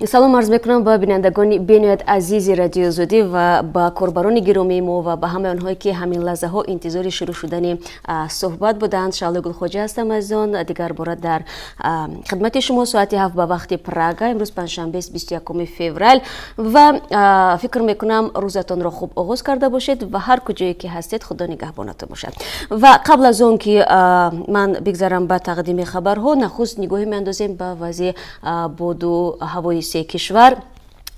Салом арз мекунам ба бинандагони бениҳоят азизи Радиои Озодӣ ва ба корбарони гиромии мо ва ба ҳамаи онҳое, ки ҳамин лаҳзаҳо интизори шурӯъ шудани суҳбат буданд. Шаҳло Гулхоҷа ҳастам, азизон, дигар бора дар хидмати шумо соати 7 ба вақти Прага. Имрӯз панҷшанбе, 21 феврал, ва фикр мекунам, рӯзатонро хуб оғоз карда бошед ва ҳар куҷое ки ҳастед, Худо нигаҳбонатон бошад. Ва қабл аз он ки ман бигзарам ба тақдими хабарҳо, нахуст нигоҳе меандозем ба вазъи боду ҳавои се кишвар.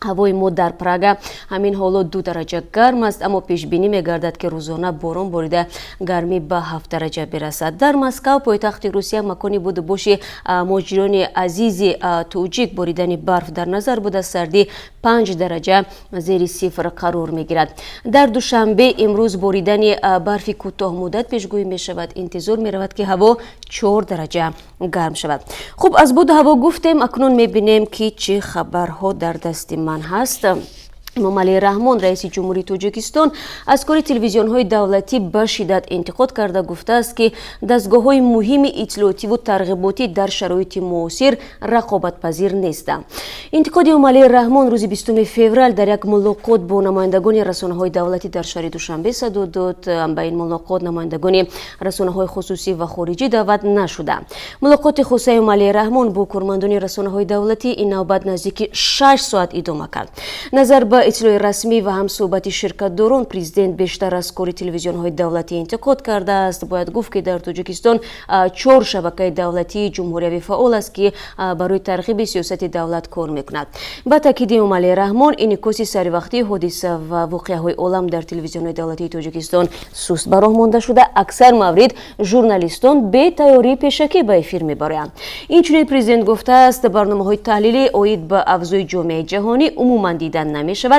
Ҳавои мо дар Прага ҳамин ҳоло 2 дараҷа гарм аст, аммо пешбинӣ мегардад, ки рӯзона борон борида, гармӣ ба 7 дараҷа бирасад. Дар Москав, пойтахти Русия, макони будубоши муҳоҷирони азизи тоҷик, боридани барф дар назар буда, сардӣ 5 дараҷа зери сифр қарор мегирад. Дар Душанбе имрӯз боридани барфи кӯтоҳмуддат пешгӯӣ мешавад. Интизор меравад, ки ҳаво 4 дараҷа гарм шавад. Хуб, аз боду ҳаво гуфтем, акнун мебинем, ки чӣ хабарҳо дар дасти ман ҳаст. Эмомалӣ Раҳмон, раиси ҷумҳурии Тоҷикистон, аз кори телевизионҳои давлатӣ ба шиддат интиқод карда, гуфтааст, ки дастгоҳҳои муҳими иттилоотиву тарғиботӣ дар шароити муосир рақобатпазир нестанд. Интиқоди Эмомалӣ Раҳмон рӯзи 20 феврал дар як мулоқот бо намояндагони расонаҳои давлатӣ дар шаҳри Душанбе садо дод. Ба ин мулоқот намояндагони расонаҳои хусусӣ ва хориҷӣ даъват нашуданд. Мулоқоти хусаи Эмомалӣ Раҳмон бо кормандони расонаҳои давлатӣ ин навбат наздики 6 соат идома кард. Назар ба иттилои расмӣ ва ҳамсӯҳбати ширкатдорон, президент бештар аз кори телевизионҳои давлатӣ интиқод кардааст. Бояд гуфт, ки дар Тоҷикистон чор шабакаи давлатии ҷумҳуриявӣ фаъол аст, ки барои тарғиби сиёсати давлат кор мекунад. Ба таъкиди Эмомалӣ Раҳмон, инъикоси саривақтии ҳодиса ва воқеаҳои олам дар телевизионҳои давлатии Тоҷикистон суст ба роҳ монда шуда, аксар маврид журналистон бетайёрии пешакӣ ба эфир мебароянд. Инчунин президент гуфтааст, барномаҳои таҳлилӣ оид ба авзои ҷомеаи ҷаҳонӣ умуман дида намешавад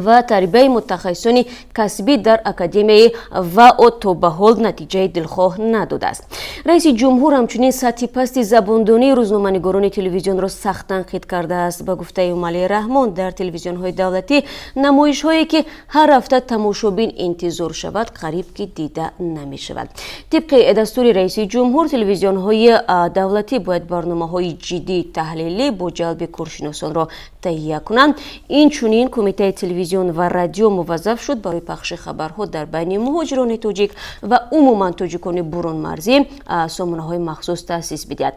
ва тарбияи мутахассисони касбӣ дар академияи ВАО то ба ҳол натиҷаи дилхоҳ надодааст. Раиси ҷумҳур ҳамчунин сатҳи пасти забондонии рӯзноманигорони телевизионро сахт танқид кардааст. Ба гуфтаи Эмомалӣ Раҳмон, дар телевизионҳои давлатӣ намоишҳое, ки ҳар ҳафта тамошобин интизор шавад, қариб ки дида намешавад. Тибқи дастури раиси ҷумҳур, телевизионҳои давлатӣ бояд барномаҳои ҷиддии таҳлилӣ бо ҷалби коршиносонро таҳия кунанд. Инчунин Кумитаи телевизион ва радио муваззаф шуд, барои пахши хабарҳо дар байни муҳоҷирони тоҷик ва умуман тоҷикони бурунмарзӣ сомонаҳои махсус таъсис бидиҳад.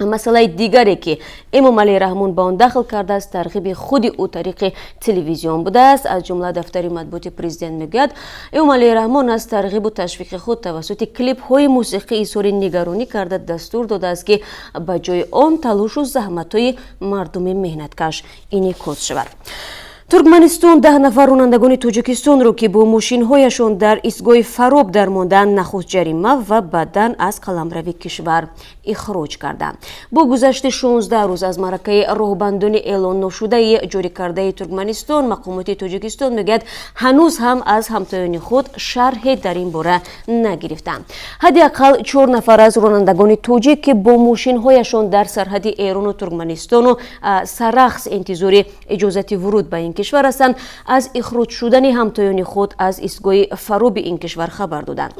Масъалаи дигаре, ки Эмомалӣ Раҳмон ба он дахл кардааст, тарғиби худи ӯ тариқи телевизион будааст. Аз ҷумла дафтари матбуоти президент мегӯяд, Эмомалӣ Раҳмон аз тарғибу ташвиқи худ тавассути клипҳои мусиқӣ изҳори нигаронӣ карда, дастур додааст, ки ба ҷои он талошу заҳматҳои мардуми меҳнаткаш инъикос шавад. Туркманистон 10 нафар ронандагони Тоҷикистонро, ки бо мошинҳояшон дар истгоҳи Фароб дармондаанд, нахуст ҷарима ва баъдан аз қаламрави кишвар ихроҷ карданд. Бо гузашти 16 рӯз аз маъракаи роҳбандони эълон ношудаи ҷорӣ кардаи Туркманистон, мақомоти Тоҷикистон мегӯяд, ҳанӯз ҳам аз ҳамтоёни худ шарҳе дар ин бора нагирифтанд. Ҳадди ақал чор нафар аз ронандагони тоҷик, ки бо мошинҳояшон дар сарҳади Эрону Туркманистону Сарахс интизори иҷозати вуруд ба ин кишвар ҳастанд, аз ихроҷ шудани ҳамтоёни худ аз истгоҳи Фароби ин кишвар хабар доданд.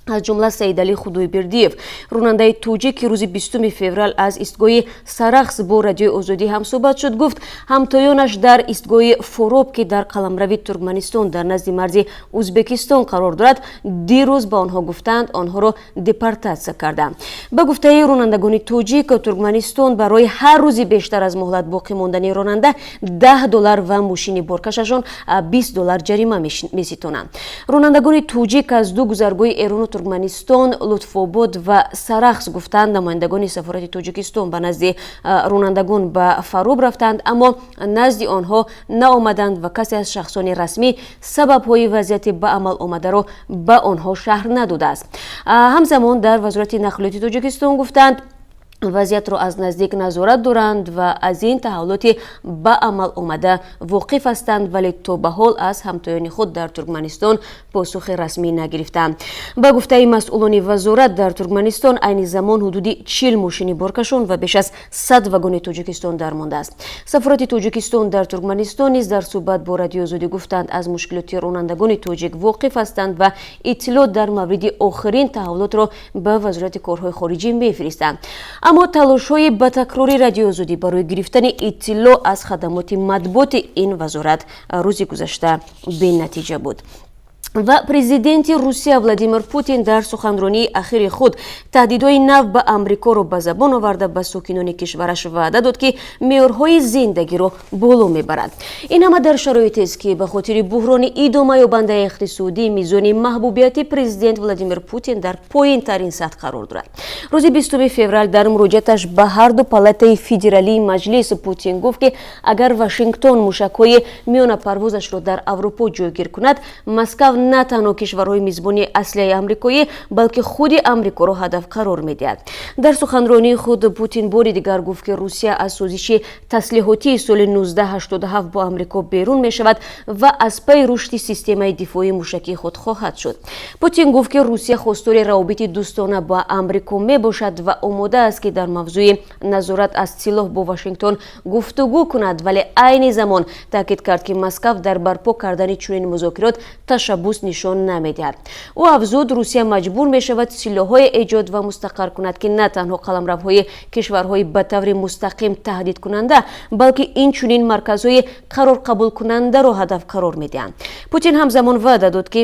Аз ҷумла Саидалӣ Худойбердиев, ронандаи тоҷик, ки рӯзи 20 феврал аз истгоҳи Сарахс бо Радиои Озодӣ ҳамсӯҳбат шуд, гуфт, ҳамтоёнаш дар истгоҳи Фороб, ки дар қаламрави Туркманистон дар назди марзи Ӯзбекистон қарор дорад, дирӯз ба онҳо гуфтанд, онҳоро депортатсия карданд. Ба гуфтаи ронандагони тоҷик, Туркманистон барои ҳар рӯзи бештар аз муҳлат боқӣ мондани ронанда 10 доллар ва мошини боркашашон 20 доллар ҷарима меситонанд. Ронандагони тоҷик аз ду гузаргоҳи Эрону Туркманистон, Лутфобод ва Сарахс, гуфтанд, намояндагони сафорати Тоҷикистон ба назди ронандагон ба Фароб рафтанд, аммо назди онҳо наомаданд ва касе аз шахсони расмӣ сабабҳои вазъияти ба амал омадаро ба онҳо шарҳ надодааст. Ҳамзамон дар Вазорати нақлиёти Тоҷикистон гуфтанд, вазъиятро аз наздик назорат доранд ва аз ин таҳаввулоти ба амал омада воқиф ҳастанд, вале то ба ҳол аз ҳамтоёни худ дар Туркманистон посухи расмӣ нагирифтанд. Ба гуфтаи масъулони вазорат, дар Туркманистон айни замон ҳудуди 40 мошини боркашон ва беш аз 100 вагони Тоҷикистон дармондааст. Сафорати Тоҷикистон дар Туркманистон низ дар суҳбат бо Радиои Озодӣ гуфтанд, аз мушкилоти ронандагони тоҷик воқиф ҳастанд ва иттилоъ дар мавриди охирин таҳаввулотро ба Вазорати корҳои хориҷӣ мефиристанд. Аммо талошҳои ба такрори Радиои Озодӣ барои гирифтани иттилоъ аз хадамоти матбуоти ин вазорат рӯзи гузашта бенатиҷа буд. Ва президенти Русия Владимир Путин дар суханронии ахири худ таҳдидҳои нав ба Амрикоро ба забон оварда, ба сокинони кишвараш ваъда дод, ки меъёрҳои зиндагиро боло мебарад. Ин ҳама дар шароитест, ки ба хотири буҳрони идомаёбандаи иқтисодӣ мизони маҳбубияти президент Владимир Путин дар поинтарин сатҳ қарор дорад. Рӯзи 20 феврал дар муроҷиаташ ба ҳарду палатаи федералии маҷлис Путин гуфт, ки агар Вашингтон мушакҳои миёнапарвозашро дар Аврупо ҷойгир кунад, Москав на танҳо кишварҳои мизбони аслиҳаи амрикоӣ, балки худи Амрикоро ҳадаф қарор медиҳад. Дар суханронии худ Путин бори дигар гуфт, ки Русия аз созиши таслиҳотии соли 1987 бо Амрико берун мешавад ва аз пайи рушди системаи дифоии мушакии худ хоҳад шуд. Путин гуфт, ки Русия хостори равобити дӯстона бо Амрико мебошад ва омода аст, ки дар мавзӯи назорат аз силоҳ бо Вашингтон гуфтугӯ кунад, вале айни замон таъкид кард, ки Москав дар барпо кардани чунин музокирот ташаббус нишон намедиҳад. Ӯ афзуд, Русия маҷбур мешавад силоҳҳое эҷод ва мустақар кунад, ки на танҳо қаламравҳои кишварҳои ба таври мустақим таҳдидкунанда, балки инчунин марказҳои қарорқабулкунандаро ҳадаф қарор медиҳанд. Путин ҳамзамон ваъда дод, ки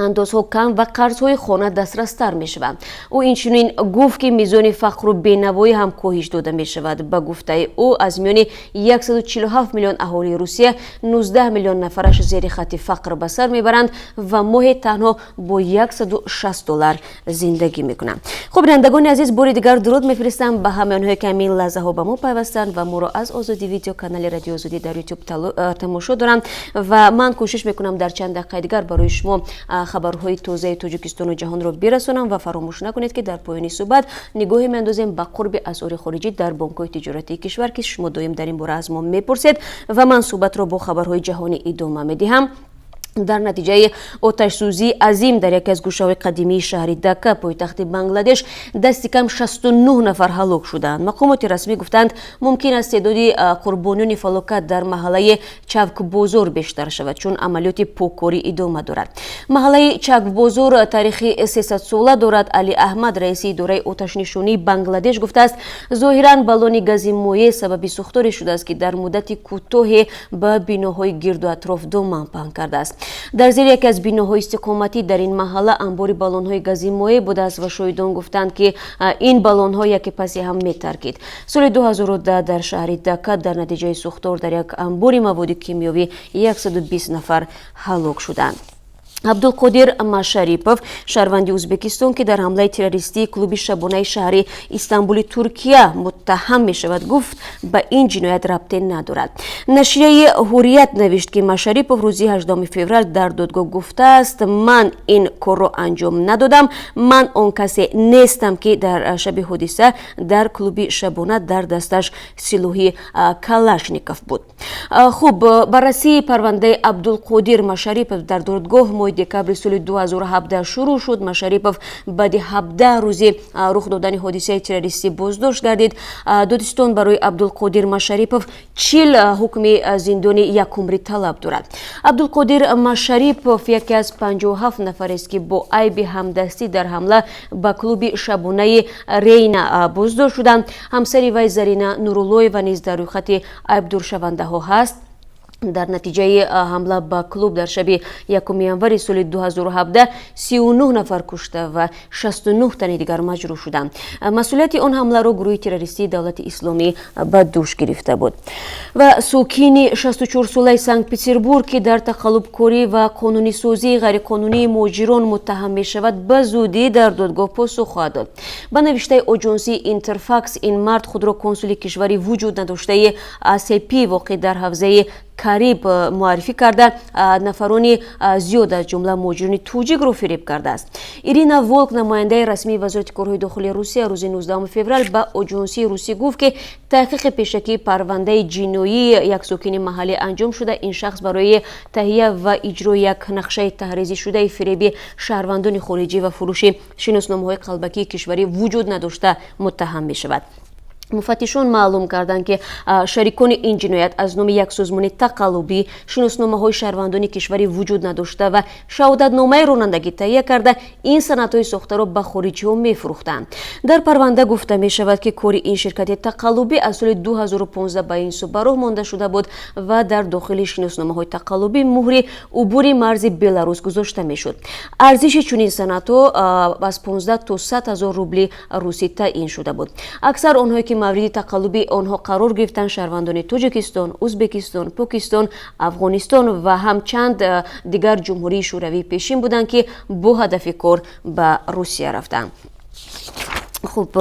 андозҳо кам ва қарзҳои хона дастрастар мешаванд. Ӯ инчунин гуфт, ки мизони фақру бенавоӣ ҳам коҳиш дода мешавад. Ба гуфтаи ӯ, аз миёни 147 миллион аҳолии Русия 19 миллион нафараш зери хатти фақр ба сар мебаранд ва моҳе танҳо бо 160 доллар зиндагӣ мекунанд. Хуб, бинандагони азиз, бори дигар дуруд мефиристам ба ҳамаи онҳое, ки ҳамин лаҳзаҳо ба мо пайвастанд ва моро аз Озодӣ Видео, канали Радиои Озодӣ дар Ютуб тамошо доранд. Ва ман кӯшиш мекунам дар чанд дақиқаи дигар барои шумо хабарҳои тозаи Тоҷикистону ҷаҳонро бирасонам. Ва фаромӯш накунед, ки дар поёни суҳбат нигоҳе меандозем ба қурби асъори хориҷӣ дар бонкҳои тиҷоратии кишвар, ки шумо доим дар ин бора аз мо мепурсед. Ва ман суҳбатро бо хабарҳои ҷаҳонӣ идома медиҳам. Дар натиҷаи оташсӯзии азим дар яке аз гӯшаҳои қадимии шаҳри Дака, пойтахти Бангладеш, дасти кам 69 нафар ҳалок шуданд. Мақомоти расмӣ гуфтанд, мумкин аст теъдоди қурбониёни фалокат дар маҳаллаи Чавкбозор бештар шавад, чун амалиёти поккорӣ идома дорад. Маҳаллаи Чавкбозор таърихи 300-сола дорад. Али Аҳмад, раиси идораи оташнишонии Бангладеш, гуфтааст, зоҳиран баллони гази моеъ сабаби сӯхторе шудааст, ки дар муддати кӯтоҳе ба биноҳои гирду атроф доман паҳн кардааст. Дар зери яке аз биноҳои истиқоматӣ дар ин маҳалла анбори баллонҳои гази моеъ будааст ва шоҳидон гуфтанд, ки ин баллонҳо яке паси ҳам метаркид. Соли 2010 дар шаҳри Дака дар натиҷаи сӯхтор дар як анбори маводи кимиёвӣ 120 нафар ҳалок шуданд. Абдулқодир Машарипов, шаҳрванди Ӯзбекистон, ки дар ҳамлаи террористии клуби шабонаи шаҳри Истанбули Туркия муттаҳам мешавад, гуфт, ба ин ҷиноят рабте надорад. Нашрияи Ҳуррият навишт, ки Машарипов рӯзи 8 феврал дар додгоҳ гуфтааст: «Ман ин корро анҷом надодам. Ман он касе нестам, ки дар шаби ҳодиса дар клуби шабона дар дасташ силоҳи Калашников буд». Хуб, баррасии парвандаи Абдулқодир Машарипов дар додгоҳ моҳи декабри соли 2017 шурӯъ шуд. Машарипов баъди 17 рӯзи рух додани ҳодисаи террористӣ боздошт гардид. Додистон барои Абдулқодир Машарипов 40 ҳукми зиндони якумрӣ талаб дорад. Абдулқодир Машарипов яке аз 57 нафарест, ки бо айби ҳамдастӣ дар ҳамла ба клуби шабонаи Рейна боздошт шуданд. Ҳамсари вай Зарина Нуруллоева низ дар рӯйхати айбдоршавандаҳо ҳаст. Дар натиҷаи ҳамла ба клуб дар шаби 1 январи соли 2017 39 нафар кушта ва 69 тани дигар маҷрӯҳ шуданд. Масъулияти он ҳамларо гурӯҳи террористии Давлати Исломӣ ба дӯш гирифта буд. Ва сокини 64-солаи Санкт Петербург, ки дар тақаллубкорӣ ва қонунисозии ғайриқонунии муҳоҷирон муттаҳам мешавад, ба зудӣ дар додгоҳ посух хоҳад дод. Ба навиштаи оҷонсии Интерфакс, ин мард худро консули кишвари вуҷуд надоштаи АСП, воқеъ дар ҳавзаи Кариб, муаррифӣ карда, нафарони зиёд, аз ҷумла муҳоҷирони тоҷикро фиреб кардааст. Ирина Волк, намояндаи расмии Вазорати корҳои дохилии Русия, рӯзи 19 феврал ба оҷонсии русӣ гуфт, ки таҳқиқи пешакии парвандаи ҷиноии як сокини маҳаллӣ анҷом шуда. Ин шахс барои таҳия ва иҷрои як нақшаи таҳризишудаи фиреби шаҳрвандони хориҷӣ ва фурӯши шиносномаҳои қалбакии кишварӣ вуҷуд надошта муттаҳам мешавад. Муфаттишон маълум карданд, ки шарикони ин ҷиноят аз номи як созмони тақаллубӣ шиносномаҳои шаҳрвандони кишвари вуҷуд надошта ва шаҳодатномаи ронандагӣ таҳия карда, ин санадҳои сохтаро ба хориҷиҳо мефурӯхтанд. Дар парванда гуфта мешавад, ки кори ин ширкати тақаллубӣ аз соли 2015 ба ин сӯ ба роҳ монда шуда буд ва дар дохили шиносномаҳои тақаллубӣ муҳри убури марзи Беларус гузошта мешуд. Арзиши чунин санадҳо аз 15 то 100 ҳазор рубли русӣ таъин шуда буд. Аксар онҳое, ки мавриди тақаллуби онҳо қарор гирифтанд, шаҳрвандони Тоҷикистон, Ӯзбекистон, Покистон, Афғонистон ва ҳам чанд дигар ҷумҳурии шӯравии пешин буданд, ки бо ҳадафи кор ба Русия рафтанд. Хуб,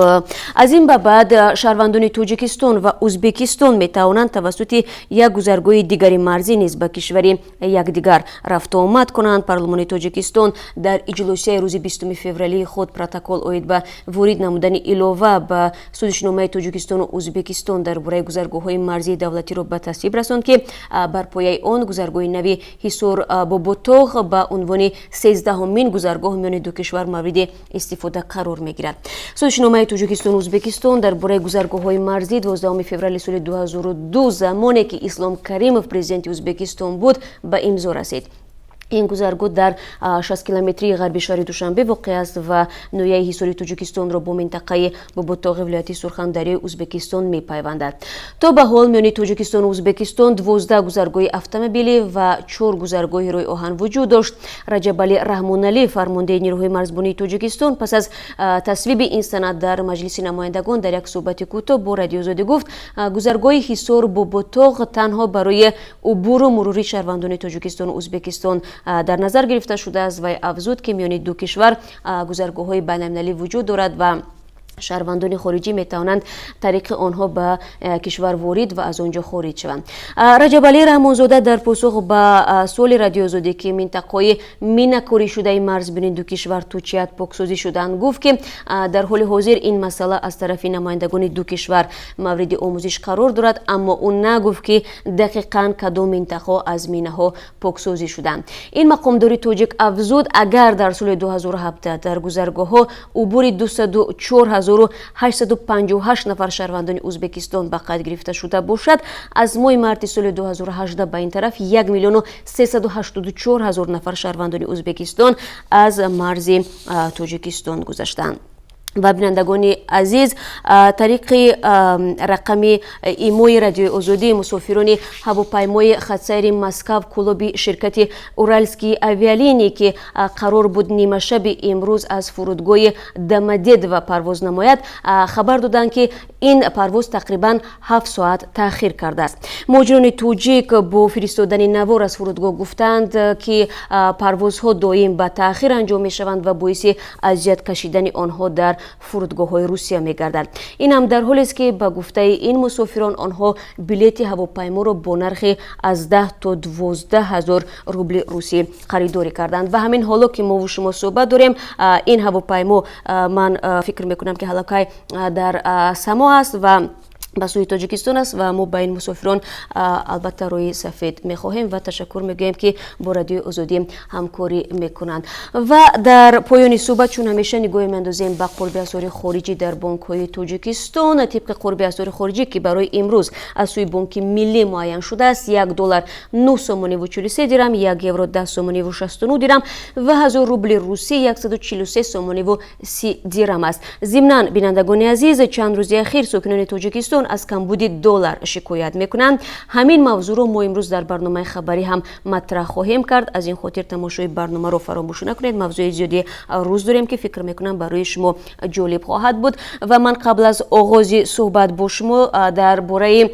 аз ин ба баъд шаҳрвандони Тоҷикистон ва Ӯзбекистон метавонанд тавассути як гузаргоҳи дигари марзӣ низ ба кишвари якдигар рафту омад кунанд. Парлумони Тоҷикистон дар иҷлосияи рӯзи 20 февралии худ протокол оид ба ворид намудани илова ба созишномаи Тоҷикистону Ӯзбекистон дар бораи гузаргоҳҳои марзии давлатиро ба тасвиб расонд, ки бар пояи он гузаргоҳи нави Ҳисор Боботоғ ба унвони 13-ҳумин гузаргоҳ миёни ду кишвар мавриди истифода қарор мегирад. Созишномаи Тоҷикистону Ӯзбекистон дар бораи гузаргоҳҳои марзӣ 12 феврали соли 2002, замоне ки Ислом Каримов президенти Ӯзбекистон буд, ба имзо расид. Ин гузаргоҳ дар 60 километрии ғарби шаҳри Душанбе воқеъ аст ва ноҳияи Ҳисори Тоҷикистонро бо минтақаи Боботоғи вилояти Сурхандарёи Ӯзбекистон мепайвандад. То ба ҳол миёни Тоҷикистону Ӯзбекистон 12 гузаргоҳи автомобилӣ ва чор гузаргоҳи роҳи оҳан вуҷуд дошт. Раҷабалӣ Раҳмоналӣ, фармондеҳи нерӯҳои марзбонии Тоҷикистон, пас аз тасвиби ин санад дар Маҷлиси намояндагон дар як суҳбати кӯтоҳ бо Радиои Озодӣ гуфт, гузаргоҳи Ҳисор Боботоғ танҳо барои убуру мурури шаҳрвандони Тоҷикистону Ӯзбекистон дар назар гирифта шудааст. Вай афзуд, ки миёни ду кишвар гузаргоҳҳои байналмилалӣ вуҷуд дорад ва шаҳрвандони хориҷӣ метавонанд тариқи онҳо ба кишвар ворид ва аз он ҷо хориҷ шаванд. Раҷабалӣ Раҳмонзода дар посух ба суоли Радиои Озодӣ, ки минтақаҳои минакорӣ шудаи марз бини ду кишвар то чӣ ҳад поксозӣ шуданд, гуфт, ки дар ҳоли ҳозир ин масъала аз тарафи намояндагони ду кишвар мавриди омӯзиш қарор дорад, аммо ӯ нагуфт, ки дақиқан кадом минтақаҳо аз минаҳо поксозӣ шуданд. Ин мақомдори тоҷик афзуд, агар дар соли 2017 дар гузаргоҳҳо убури 204 858 нафар шаҳрвандони Ӯзбекистон ба қайд гирифта шуда бошад, аз моҳи марти соли 2018 ба ин тараф 1 миллиону 384 ҳазор нафар шаҳрвандони Ӯзбекистон аз марзи Тоҷикистон гузаштанд. Ва бинандагони азиз, тариқи рақами имои Радиои Озодӣ мусофирони ҳавопаймои хатсайри Москав Кӯлоби ширкати Уральские авиалинии, ки қарор буд нимашаби имрӯз аз фурудгоҳи Домодедово парвоз намояд, хабар доданд, ки ин парвоз тақрибан 7 соат таъхир кардааст. Муҳоҷирони тоҷик бо фиристодани навор аз фурудгоҳ гуфтанд, ки парвозҳо доим ба таъхир анҷом мешаванд ва боиси азият кашидани онҳо дар фурудгоҳҳои Русия мегардад. Ин ҳам дар ҳолест, ки ба гуфтаи ин мусофирон онҳо билети ҳавопайморо бо нархи аз 10 то 12 ҳазор рубли русӣ харидорӣ карданд. Ва ҳамин ҳоло, ки мову шумо суҳбат дорем, ин ҳавопаймо, ман фикр мекунам, ки ҳалакай дар само аст ва ба сӯи Тоҷикистон аст. Ва мо ба ин мусофирон албатта рӯи сафед мехоҳем ва ташаккур мегӯем, ки бо Радиои Озодӣ ҳамкорӣ мекунанд. Ва дар поёни суҳбат, чун ҳамеша, нигоҳе меандозем ба қурби асъори хориҷӣ дар бонкҳои Тоҷикистон. Тибқи қурби асъори хориҷӣ, ки барои имрӯз аз сӯи Бонки Миллӣ муайян шудааст, 1 доллар 9 сомониву 43 дирам, 1 евро 10 сомониву 69 дирам ва 1000 рубли русӣ 143 сомониву 30 дирам аст. Зимнан, бинандагони азиз, чанд рӯзи ахир сокинони Тоҷикистон аз камбуди доллар шикоят мекунанд. Ҳамин мавзӯъро мо имрӯз дар барномаи хабарӣ ҳам матраҳ хоҳем кард. Аз ин хотир тамошои барномаро фаромӯш накунед. Мавзӯи зиёди рӯз дорем, ки фикр мекунам, барои шумо ҷолиб хоҳад буд. Ва ман қабл аз оғози суҳбат бо шумо дар бораи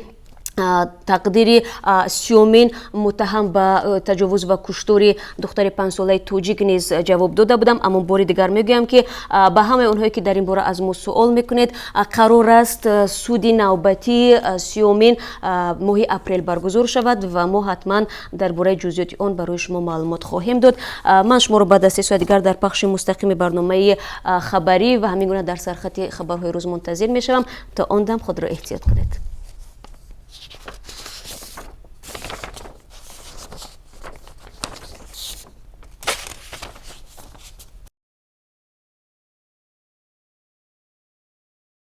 тақдири сиёмин муттаҳам ба таҷовуз ва куштори духтари 5-солаи тоҷик низ ҷавоб дода будам, аммо бори дигар мегӯям, ки ба ҳамаи онҳое, ки дар ин бора аз мо суол мекунед, қарор аст суди навбатии сиёмин моҳи апрел баргузор шавад ва мо ҳатман дар бораи ҷузъиёти он барои шумо маълумот хоҳем дод. Ман шуморо баъд аз 3 соат дигар дар пахши мустақими барномаи хабарӣ ва ҳамин гуна дар сархати хабарҳои рӯз мунтазир мешавам. То он дам худро эҳтиёт кунед.